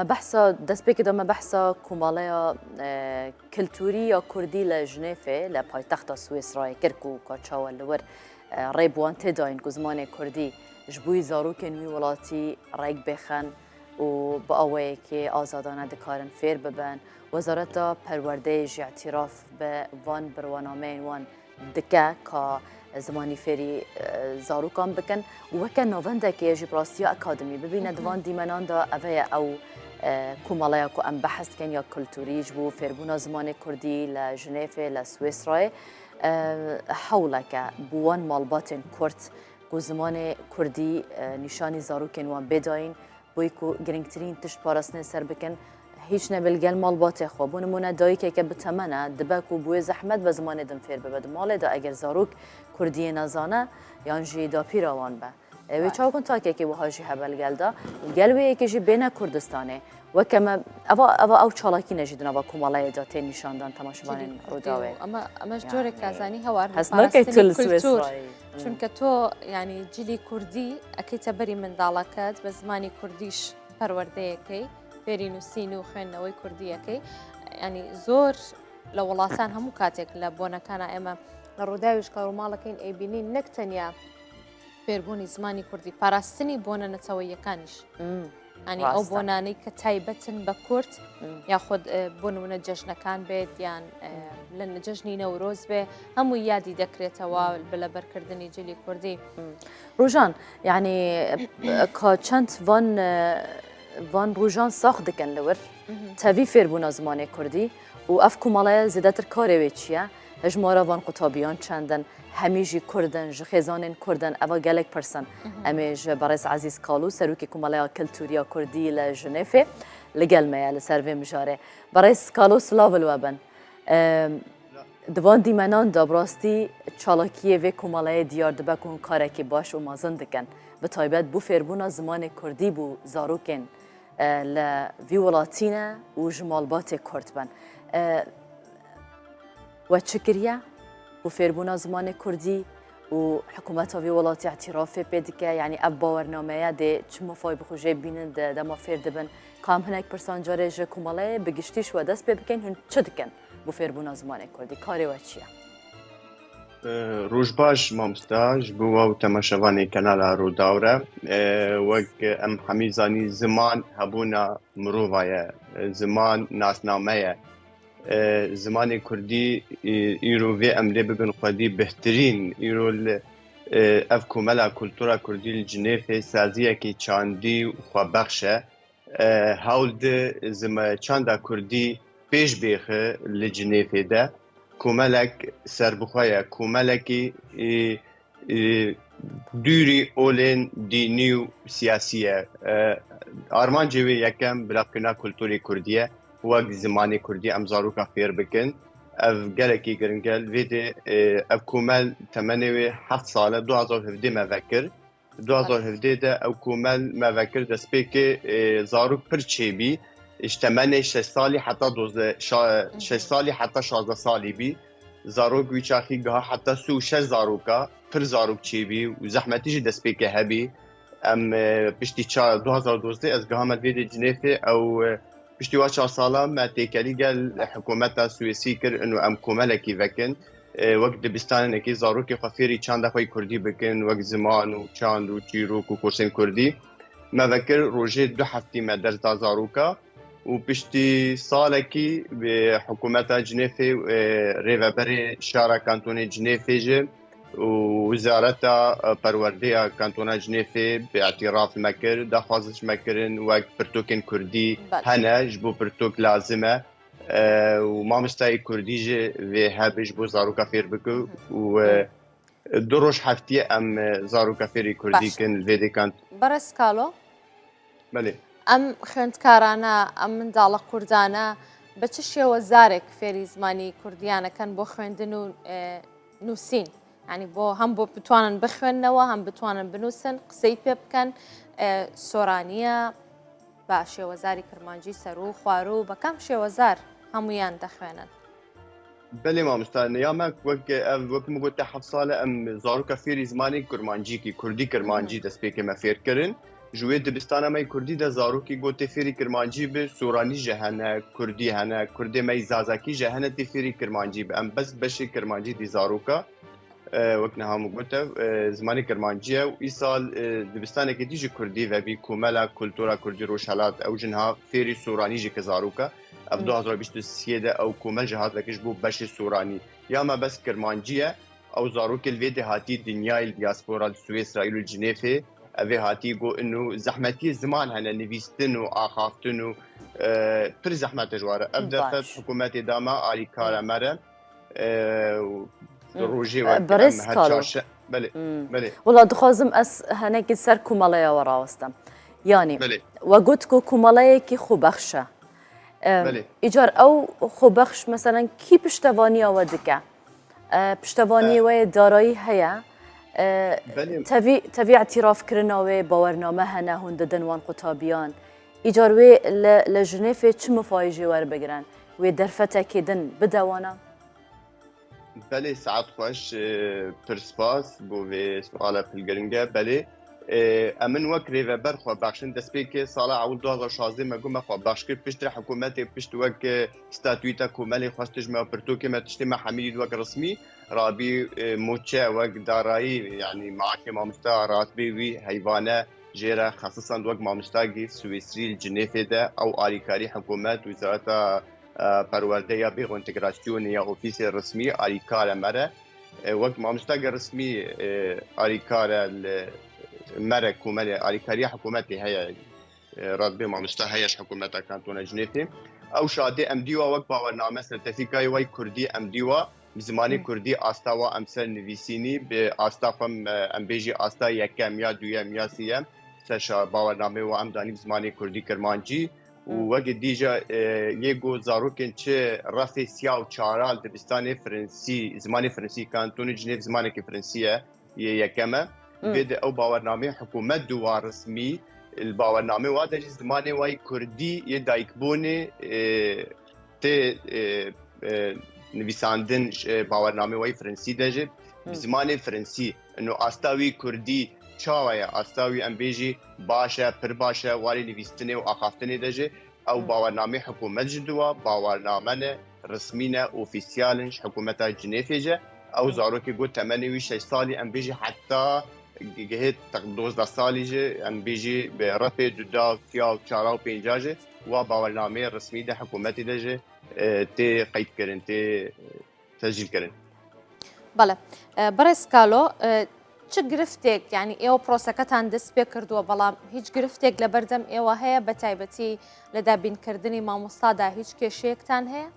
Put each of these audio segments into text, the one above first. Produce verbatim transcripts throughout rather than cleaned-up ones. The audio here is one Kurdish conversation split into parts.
Me behsa, destpêkê de me behsa komeleya, e, kulturî ya kurdî li Jinêfê, li paytexta Swêsrayê kir ku ka çawa li wir, e, rê bi wan tê dayîn ku zimanê kurdî ji bo zarokên wî welatî rêk bêxin û bi awayekê azadane dikarin fêr bibin. Wezareta Perwerdeyê jî îtiraf bi van birwanameyên wan dike ka zimanî fêrî, e, zarokan bikin û weke navendekê jî bi rastî ya akademî bibîne di van dîmenan de, ev e ew, e, komeleya ku em behs dikin ya kulturî ji bo fêrbûna zimanê kurdî li Jinêfê, li Swêsrayê, e, hewleke bo wan malbatên kurd ku zimanê kurdî, e, nîşanî zarokên wan bê dayîn, bo ku girîngtirîn tişt parastinê ser bikin, hîç ne bi li gel malbatê xwe. Bo nimûne dayikeke bi temen e, dibe ku bi wê zehmet be zimanê din fêr bibe. Di malê de eger zarok kurdiyê nezane, yan jî dapîra wan be. E, wê Baş. çawa ku takekî wiha jî hebe li gel de, li gel wê yekê jî bêne Kurdistanê. Weke me, eva, eva ew çalakî ne jî di nava komeleyê de tê nîşandan temaşevanên Rûdawê. Ama, ama ji Yani, corek kazanî hewar hez nake tu li Swêsrayê. Çunke to, yani, cilî kurdî ekê te berî mindaleket, bi zimanî kurdîş perwerdeyekey, fêrî nûsîn û xwêndnewey kurdiyekey. Yani, zor li welatan hemû katek li bonekana ême li Rûdawê ji karûmalekên ê bînîn nek tenya fêrbûnî zimanî kurdî, parastinî bona neteweyekaniş. Hmm. Yani, ew Rast e. Bonanî ke taybet in be kurd, Hmm. yaxud, e, bo nimûne cejnekan bêt, yan, e, Hmm. li cejnî Newroz be, hemû yadî dekirêtewa Hmm. bi leberkirdinî cilî kurdî. Hmm. Rojan, yani, e, ka çend van, e, van rojan sax dikin li wir, Mhm. tevî fêrbûna zimanê kurdî û ev komeleya zêdetir karê wê çi ye? Hejmara van qutabiyan çend in? Hemî jî kurd in, ji xêzanên kurd in, eva gelek pirs in. Mhm. Em ê ji berêz Ezîz Kalo, serokê Komeleya Kultûrî ya Kurdî li Jinêfê, li gel me ye li ser vê mijarê. Berêz Kalo, silav li we bin. Em, di van dîmenan de bi rastî çalakiyê vê komeleyê diyar dibe ku hûn karekî baş û mezin dikin. Bi taybet bo fêrbûna zimanê kurdî bo zarokên, e, li vî welatî ne û ji malbatê kurd bin. E, We çi kiriye bo fêrbûna zimanê kurdî û hikûmeta vê welatî îtirafê pê dike? Yanî ev bawernameye dê çi mafayê bi xwe jê bînin di dema fêr dibin? Ka em hinek pirsan carê ji komeleyê bi giştî ji we dest pê bikin, hûn çi dikin bo fêrbûna zimanê kurdî? Karê we çi ye? Roj baş mamosta, ji bo we û temaşevanê kanala Rûdaw re. Wek em hemî zanî, ziman hebûna mirova ye, ziman nasname ye. E, zimanê kurdî, e, îro vê em lê bibin xwedî bihtirîn. Îro li, e, ev komela kultura kurdî li Cinêfê saziyekî çandî û xwebexş e. E, hewl di zima-, çanda kurdî pêş bêxe li Cinêfê de. Komelek serbixwe ye, komelekî, e, e, dûrî olên dînî û siyasî ye. E, armancê wê yekem bilavkirina kulturê kurdî ye. Wek zimanê kurdî em zaroka fêr bikin. Ev gelekî giring e. Li vê de, e, ev komel temenê wê heft sal e. Du hazar û hevdeh me vekir. Du hazar û hevdeh de ew komel me vekir destpêkê, e, zarok pir çêbî. Ji temenê şeş salî heta dozdeh, şa-, Mhm. şeş salî heta şazdeh salî bî. Zarok wî çaxî giha heta sî û şeş zaroka, pir zarok çêbî û zehmetî jî destpêkê hebî. Em, e, piştî ça-, du hazar û dozdeh ez gihame vê dê Cinêfê, ew, e, piştî wa çar sala me têkelî gel hikûmeta Swêsî kir, û em komelekî vekin. E, wek dibistanekê zarokê xwe fêrî çanda xwe yê kurdî bikin, wek ziman û çand û çîrok û kursên kurdî. Me vekir rojê du heftî me ders da zaroka. û piştî salekî bi hikûmeta Cinêfê, e, rêveberê şara kantonê Cinêfê jî û Wizareta, e, Perwerdeya Kantona Cinêfê bi îtiraf me kir, daxwaziş me kirin wek pirtûkên kurdî Belê. hene, ji bo pirtûk lazim e, e, û mamostayê kurdî jî vê hebe ji bo zaroka fêr bike û, e, du roj heftiyê em, e, zaroka fêrî kurdî Baş. kin li vê dê kant-, Beres Kalo. Belê. Em xwendkarane, em mindala kurdane bi çi şêwezarek fêrî zimanî kurdiyane ken bo xwendin û, e, nûsîn? Yanî bo, hem bo bitwanin bixwêninnewe, hem bitwanin binûsin, qisey pê bikin, e, soraniye, be şêwezarî kirmancî, serû, xwarû, be kam şêwezar hemûyan dixwênin? Belê mamosta, ya me wek ev, wek min got, te heft sal e em zaroka fêrî zimanê kurmancî kî, kurdî kirmancî Hı hı. destpêkê me fêr kirin. Ji wê dibistana me yê kurdî de zarokî got tê fêrî kirmancî bi, soranî jî hene, kurdî hene, kurdê me yî zazakî jî hene tê fêrî kirmancî bi. Em bes beşê kirmancî dî zaroka, e, wek niha min got ev, e, zimanê kirmancî ye û îsal, e, dibistanekê dî ji kurdî ve bî, Komela Kultura Kurdî Rojhelat, ew ji niha fêrî soranî jî ke zarok e. Ev Hmm. du hazar bîst û sê de ew komel jî hat vekir ji bo beşê soranî. Ya me bes kirmancî ye, ew zarokê li vê dê hatî dinyayê, li diaspora, li Swêsra, îro li Cinêfê, ev ê hatî got inu zehmetiyê ziman hene, nivîstin û axaftin û, e, pir zehmet e ji ware. Ev derfet Baş. hikûmetê da me, alîkara me re, e, û Hı. rojê E, wek berêz em her Kalo. çarşe-, belê, Hı. belê. Wela dixwazim ez henekî ser komeleya we rawestim. Yanî, Belê. we got ku komeleyekî xwebexş e. Em, Belê. Îcar ew xwebexş, meselen, kî piştevaniya we dike? E, piştevaniyê E. we yê darayî heye? E, Belê. tevî, tevî îtirafkirina wê bawername hene hûn didin wan qutabiyan? Îcar wê li, li Jinêfê çi mifayîjê werbigirin? Wê derfetekê din bide wana? Belê, saet xweş, e, pir spas bo vê suala pil giring e. Belê, e, em in wek rêveber xwe bexşin. Destpêkê sala ewil du hazar şazdeh me got me xwe bexş kir. Piştre hikûmetê pişt wek, e, statûyîta komelê xwest ji me, pirtûkê me, tiştê me hemî dît wek resmî. Rabî, e, moçe wek darayî, yanî maaşê mamosta, rastbî wî heyvane jê re xesisand wek mamostakî Swêsrî li Cinêfê de. Ew alîkarî hikûmet, wezareta e, perwerde ya bêxwe, întegrasyonê ya ofîsê resmî alîkare me re. E, wek mamostake resmî, e, alîkare li me re komelê, alîkariya hikûmetê heye, e, radbê mamosta heye ji hikûmeta Kantona Cinêfê. Ew şadê em dîwa wek bawername, sertefîkayê wayî kurdî em dîwa, bi zimanê Hı. kurdî asta wa em ser nivîsînî, bi asta xwe em, e, em bêjî asta yekem ya duyem ya sêyem, ser şa-, bawernameyê wa em danî bi zimanê kurdî kirmancî. Û Hmm. wekî dî jî, e, yê ku zarokên çi refê sîya û çara li dibistanê Fransî, zimanê Fransî, Kantonê Cinêv zimanekî Fransî ye, yê yekem e. Hmm. Vê de ew bawernameyê hikûmet dû wa resmî, li bawernameyê wa de jî zimanê wa yî kurdî yê dayikbûnê, e, tê, e, e, nivîsandin, e, bawernameyê wa yî Fransî de jî, bi Hmm. zimanê Fransî. Ino asta wî kurdî çawa ye? Asta wî em bêjî baş e, pir baş e, warê nivîstinê û axaftinê de jî. Ew Hmm. bawernameyê hikûmet ji dû wa, bawername ne, resmî ne, ofîsyal in, ji hikûmeta Cinêfê jî. Ew Hmm. zarokê got temenê wî şeş salî, em bêjî heta gihê teq-, dozdeh salî jî, em bêjî bi refê duda, tiya û çara û pênca jî, wa bawernameyê resmî de hikûmetê de jî, e, tê qeyd kirin, tê tescîl kirin. Bele. E, Birêz Kalo, e, çi giriftek, yanî êwa proseketan dest pê kirduwe, belam hîç giriftek li berdem êwa heye, bi taybetî li debînkirdinî mamosta de hîç kêşeyektan heye?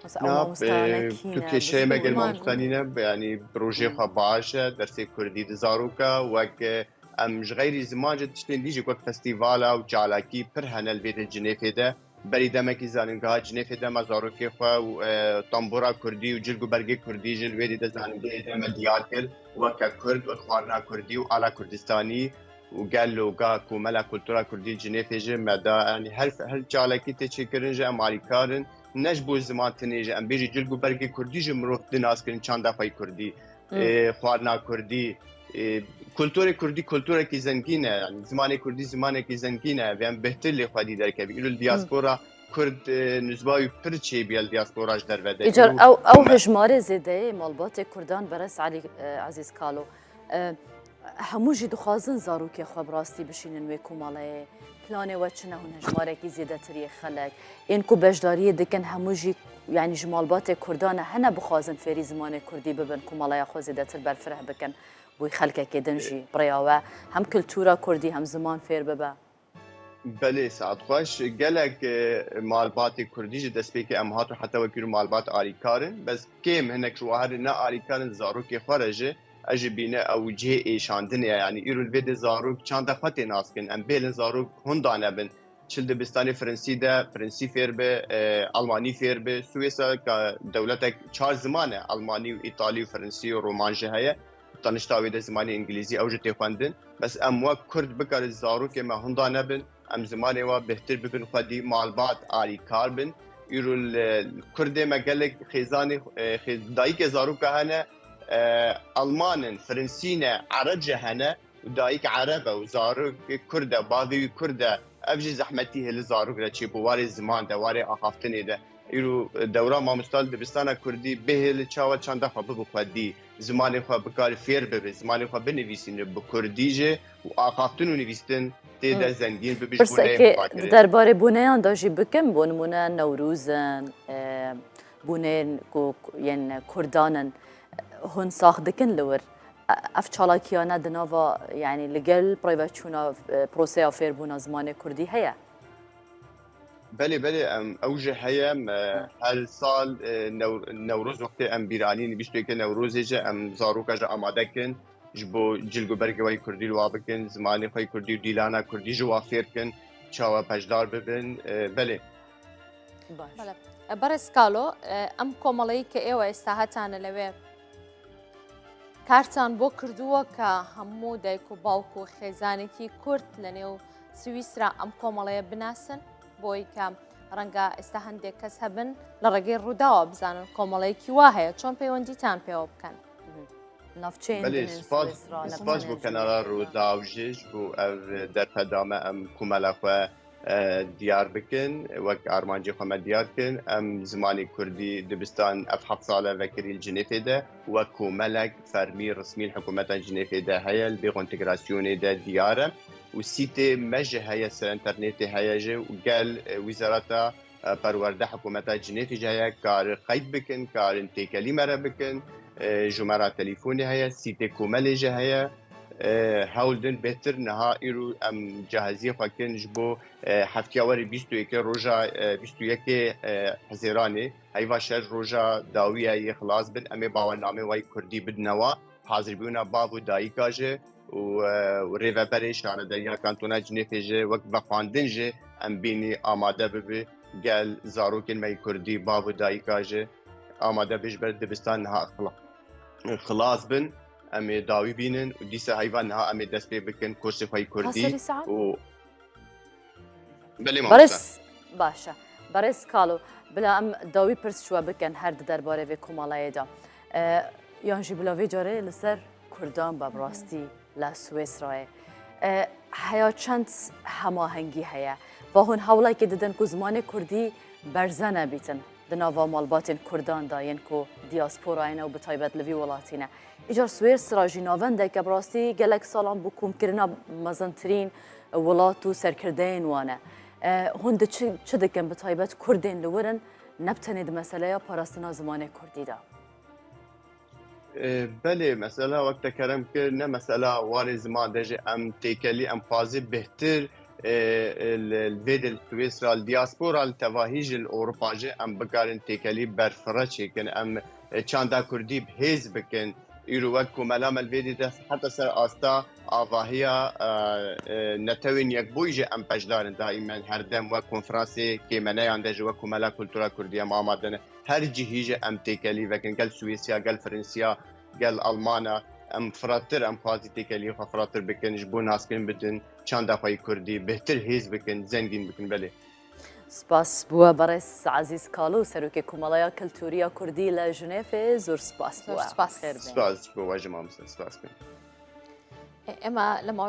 Mesela, ew Na, mamostane e, kî tu ne, kêşeyê me gel bizgûman mamosta bûn. Nîne, yanî rojê Hmm. xwe baş e, dersê kurdî di zaroka, wek, e, em ji xeyrî ziman jî tiştên dî jî wek festîvala û çalakî pir hene li vê de Cinêfê de. Berî demekî zanîngeha Cinêfê de me zarokê xwe û, e, tambûra kurdî û cilg û bergê kurdî jî li wê dî de zanîngehê de me diyar kir. Weke kurd, wek xwarina kurdî û ala kurdistanî û gel û ga komela kultura kurdî Cinêfê jî me da. Yanî her, her çalakî tê çêkirin jî em alîkar in. Ne ji bo ziman tenê jî, em bêjî cilg û bergê kurdî jî mirov dê nas kirin çanda xwe yê kurdî. Hmm. E, xwarina kurdî, e, kulturê kurdî kulturekî zengîn e, yanî zimanê kurdî zimanekî zengîn e, vê em bêhtir lê xwedî derkevî. Îro li Hmm. diaspora kurd, e, nuzba wî pir çêbûye li diaspora ji derve de. Îcar Îro ew, ew hikûmet hejmarê zêdeyê malbatê kurdan Berêz Elî, e, Ezîz Kalo. E, hemû jî dixwazin zarokê xwe bi rastî bişînin wê komeleyê. Planê we çi ne hûn hejmarekî zêdetir yê xelek? Ên ku beşdariyê dikin hemû jî, yanî ji malbatê kurdan e, hene bixwazin fêrî zimanê kurdî bibin, komeleya xwe zêdetir berfireh bikin, bo xelkekê din jî bi rêya we hem kultura kurdî hem ziman fêr bibe? Belê, saet xweş. Gelek, e, malbatê kurdî ji destpêkê em hat û heta wekî malbat alîkar in. Bes kêm hinek ji wan herî ne alîkar in, zarokê xwe re jî. Ez jî bîne ew cihê êşandinê ye. Yanî îro li vê de zarok çanda xwe tê naskin. Em bêlin zarok hunda nebin. Çi li dibistanê Fransî de, Fransî fêr be, e, Almanî fêr be. Swêsa ka dewletek çar ziman e, Almanî û Îtalî û Fransî û Roman jî heye. Danişta wê de zimanê Îngilîzî ew jî tê xwendin. Bes em wek Kurd bikarin zarokê me hunda nebin. Em zimanê wa bêhtir bibin, xwedî malbat alîkar bin. Îro li Kurdê me gelek xêzanê, e, xê-, dayikê zaroka hene, e, Alman in, Fransî ne, Ereb jî hene. û dayik Ereb e û zarok Kurd e, bavê wî Kurd e. Ev jî zehmetî hê li zarok re çêbû, warê ziman de, warê axaftinê de. Îro dewra mamosta li dibistana Kurdî bihêle çawa çanda xwe bibe xwedî, zimanê xwe bikare fêr bibe, zimanê xwe binivîsîne bi Kurdî jî û axaftin û nivîstin tê de Hı. zengîn bibe ji bo Pirsekê neyê di bibakirin. Derbarê boneyan de jî bikim, bo nimûne Newroz in, e, boneyên ku yên Kurdan in, hûn sax dikin li wir? Ev çalakiyane di nava, yanî li gel bi rê ve çûna, e, proseya fêrbûna zimanê Kurdî heye? Belê, belê, em, ew jî heye. Em, e, Ha. her sal, e, New-, Newroz wextê em bîranîn, bîst û yekê Newrozê jî em zaroka jî amade kin, ji bo cilg û bergê wayî Kurdî li wa bikin, zimanê xwe yê Kurdî û dîlana Kurdî ji wa fêr kin, çawa beşdar bibin. E, belê. Baş. Belê. E, Berêz Kalo, e, em komeleyî ke êwe êsta hetane lewê, kartan bo kirduwo ke hemû dayik û bawk û xêzanekî Kurd li nêw Swîsra em komeleyê binasin, bo ke renga êsta hindê kes hebin li regê Rûdawa bizanin komeleyekî wa heye, çon peywendîtan pêwe bikin? Navçeyên Belê, din ên spas, Swîsra, ne spas bo tenê kenara Rûdaw jî ji bo ev derfeda me em komela xwe, e, diyar bikin, wek armancê xwe me diyar kin. Em zimanê Kurdî dibistan ev heft sal e vekirî li Cinêfê de, wek komelek fermî, resmî li hikûmeta Cinêfê de heye, li bêx întegrasyonê de diyar e. Û sîtê me jî heye, ser înternetê heye jî û gel, e, wîzareta, e, perwerde hikûmeta Cinêfê jî heye, karin qeyd bikin, karin têkelî me re bikin, e, jomera telîfonê heye, sîtê komelê jî heye. E, hewl din bêhtir niha îro em cahiziyê xwe kin ji bo, e, heftiya werî bîst û yekê roja, e, bîst û yekê, e, Hizêranê, heyva şeş roja dawî ye yê xilas bin, em ê bawernameyê wayî Kurdî bidine wa, hazîrbûna bav û dayika jî û, e, û rêveberê şaredariya kantona Cinêfê jî wek vexwendin jî em bînî amade bibe, gel zarokên me yê Kurdî, bav û dayika jî amade be ji ber dibistan niha xila-, xilas bin, em ê dawî bînin û dîsa heyva niha em ê dest pê bikin kursê xwe yê Kurdî Qasirî Saad? û Belê mamosta. Berêz, baş e. Berêz Kalo, bila em dawî pirs ji we bikin her di derbarê vê komeleyê de. E, yan jî bila vê carê li ser Kurdan be bi rastî li Swêsrayê. E, heya çend hemahengî heye? Va hûn hewlekê didin ku zimanê Kurdî berze nebîtin di nava malbatên Kurdan de yên ku diasporayê ne û bi taybet li vî welatî ne. Îcar Swêsra jî navendeke bi rastî gelek salan bû komkirina mezintirîn welat û serkirdeyên wan e. E, hûn di çi, çi dikin bi taybet Kurdên li wir in, ne bi tenê di meseleya parastina zimanê Kurdî de? E, belê, mesela wek te kerem kir, ne mesela warê ziman de jî em têkelî, em xwazî bêhtir, e, e, li, li vê de li Swêsra, li diaspora, li tevahî jî li Ewropa jî em bikarin têkelî berfireh çêkin. Em, e, çanda Kurdî bi hêz bikin. Îro wek komela me li vê dî de heta ser asta avahiya, e, e, Netewên Yekbûyî jî em beşdar in daîmen her dem wek konferansê kêmeneyan de jî wek Komela Kultura Kurdî em amade ne. Her cihî jî em têkelî vekin, gel Swêsiya, gel Firinsiya, gel Almana, em firatir, em xwazî têkelî xwe firatir bikin, ji bo naskirin bidin, çanda xwe yê Kurdî bêhtir hêz bikin, zengîn bikin, belê. Spas bo we berêz Ezîz Kalo, Serokê Komeleya Kiltûrî ya Kurdî li Jinêfê, zor spas bo we. Zor spas. Xêr be. Spas bo we jî mamoste, spas bin. E, ema li